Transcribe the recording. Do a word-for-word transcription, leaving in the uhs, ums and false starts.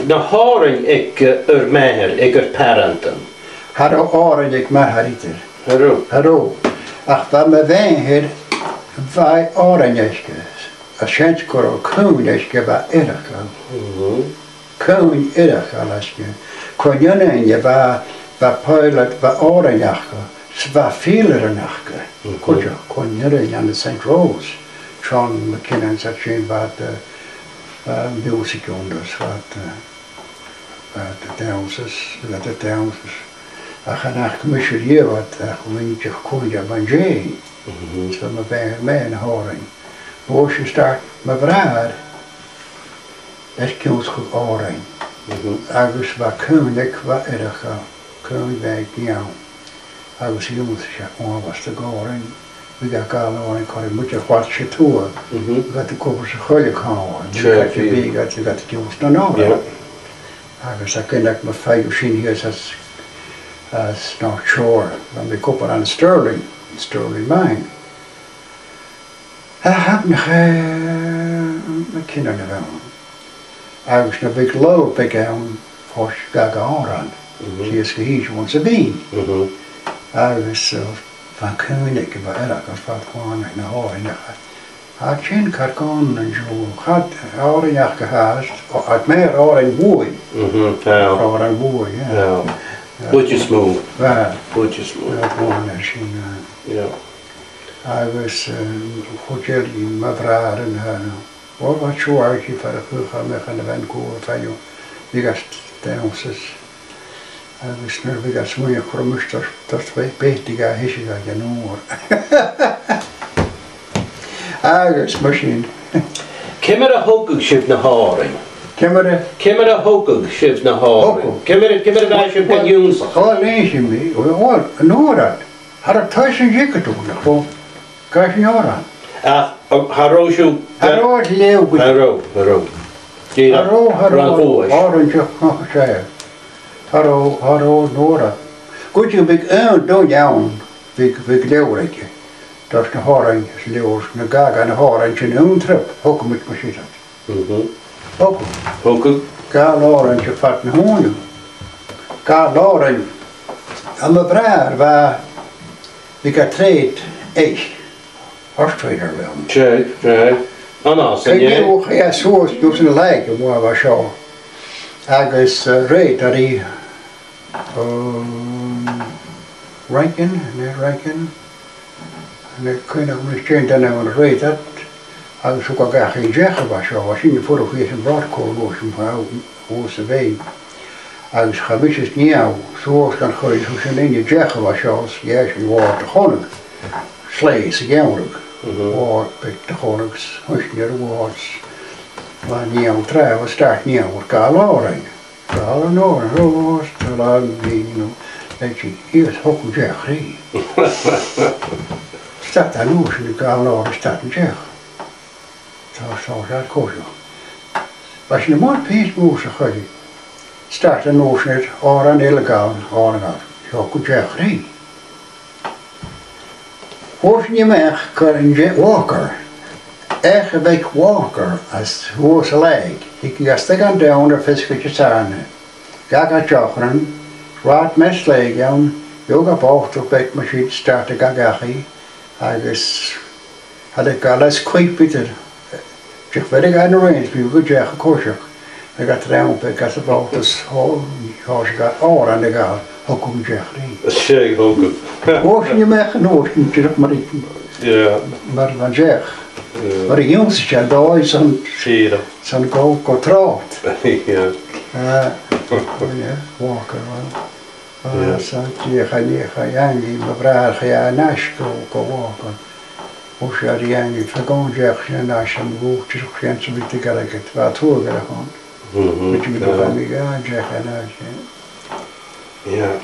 na h-òrain aig, eh, ur màthair, aig ur pàrantan? Cha robh òrain aig m' athair idir. Cha robh? Cha robh. Ach bha mo mhàthair, bha i òrain aice. A' seans gun robh cuimhne aice, bha i eireachdail. Mhm. Cuimhne eireachdail aice. Cuimhne aice, bha, bha poilead, bha òrain aca, 's bha fìdhlearan aca. Mhm. Cuideachd, cuimhne aice ann an Saint Rose. John McKinnon 's a sin, bha iad, eh, eh, music owners, bha iad, eh, bha iad a' dannsa, bha iad a' dannsa. Ach chan fhaca mise riamh iad, ach bha mi a' cuimhneachadh mun deidhinn. Mhm. 'S bha mo mhàthair, màthair na h-òrain. Bha sin start mo bhràthair air ionnsachadh òrain. Mhm. Agus bha cuimhne aige, bha eireachdail, cuimhne aige ann. Agus dh'ionnsaich e uabhas de dh'òrain, bhiodh e a' gabhail òrain, chuireadh muinntir Chaileig Tuath, mhm, bhiodh iad a' cur sa choille còmhla, sure, bhiodh iad, bhiodh iad a' dannsa nan òrain. Yeah. Agus tha cuimhne agam fhèin sin shìos às, às North Shore, bha mi ag obair ann an Stirling, Stirling Mine. Tha cuimhne agam, eh, na cinnean a bh' ann. Agus nam biodh lagh beag ann, phòs gach òran. Mhm. Shìos gu h-ìosal anns a' bhinn. Mhm. Agus, eh, bha cuimhne aige, bha eireachdail air fad clann na h-òrain aca. Tha sin car gone an-diugh, cha d' òrain aca fhathast, o, ach mòran òrain bhuaidh. Mhm, yeah. Òrain bhuaidh, yeah. Yeah. Yeah. Buidhe is mòr. Bha. Buidhe is mòr. Bha, bha sin, eh. Yeah. Agus, eh, chuidich mo bhràthair an, eh, uair bha siud aige far a chuala mi chan a bhean cùl a' faighinn, bhiodh e a' dannsa. Agus nuair a bhiodh e a' smaoineachadh gun robh mise, dors, dors, bheir, bheir e a-steach a h-uile latha. Agus mar sin. Ciamar a thogadh sibh na h-òrain? Ciamar a? Ciamar a thogadh sibh na h-òrain? Thogadh. Ciamar a, ciamar a bha sibh ga dhannsa? Uill, lean sinn, uill, uill, an uair ud. Cha robh tuigsinn dè chuireadh tu, nach robh? Gabhainn òran. Ach, cha robh sibh, cha robh leabhar. Cha robh, cha robh. Dìreach, cha robh, cha robh, ran fhuair. Òran deoch nach e. Cha robh, cha robh an uair ud. Gu dè bhiodh aon duine ann, bhiodh, bhiodh leabhar aige. Dors na h-òrain, 's leabhar, na gabhail na h-òrain sin aon trup, thog muid mar sin. Mhm. Thogadh. Thogadh. Gabhail òrain aig fad na h-ùine. Gabhail òrain. Am mo bhràthair bha, bhiodh e a' treud eich. Horse trader a bh' ann. Seadh, seadh. An às an e? Chaidh e suas gus an làithean a bha seo. Agus, eh, rèitinn e, um, Rankin, an e Rankin? Chan eil cuimhne agam an e sin an t-ainm a rèitinn e, agus thug e dhachaigh an t-each a bha seo, bha sin a' fuireach shìos an Broadcourt, an uair sin, shuas a' bheinn. Agus chaidh mise is Niall suas dhan choille, shuas an uair sin an t-each a bha seo, 's dh'fhàs an bhàrr a chunnaic, sleigh sa gheamhradh. Mhm. Bhàrr beag a chunnaic, shuas an uair sin an bhàrr, bha Niall tràth, bha start Niall air gabhail òrain. Gabhail an òran, ros, talan, bhí, you know, leis an, is thog an t-each rithe. Stad e an uair sin a' gabhail òran, stad an t-each. Tha, tha, tha, còisir. Bha sinn a-muigh pìos mòr sa choille. Stad an uair sin air òran eile a' gabhail, òran a' gabhail. Thog an t-each rithe. Thòisich mi a-mach gur e an t-each, walker. Each a bh' aig walker às, shuas an làithean. Thigeadh e a-steach dhan domhan air feasgar Disathairne. Gheibheadh e deoch oirnn, rathad measg-làithean, gheibheadh e bobhta beag mar sin, stad e ga dhachaigh, agus cha leig e leas cuip idir. Dìreach bheireadh e na range, bhiodh e gu deach a' coiseachd. Bhiodh e trom beag às a' bhobhta 's thò-, thòisich e òran a' gabhail, thog an t-each rithe. Seadh, thog. Thòisich mi a-mach an uair sin dìreach mar, yeah, mar an t-each. Yeah. Mar a dh'ionnsaich e an dòigh san, dìreach, san gu, gu tràth. Yeah. Eh, yeah, walker, well. Ah, yeah. Seadh, dìreach, dìreach, Angie, mo bhràthair, chaidh e a-nis gu, gu walker. Thòisich e a' dèanamh feadhainn dìreach sin a-nis, an bhùtaireachd sin, 's a bhith ag airgead, bha e a' tuath air a shon. Mhm. Bha mi, bha mi ga dhèanamh a-nis, eh. Yeah.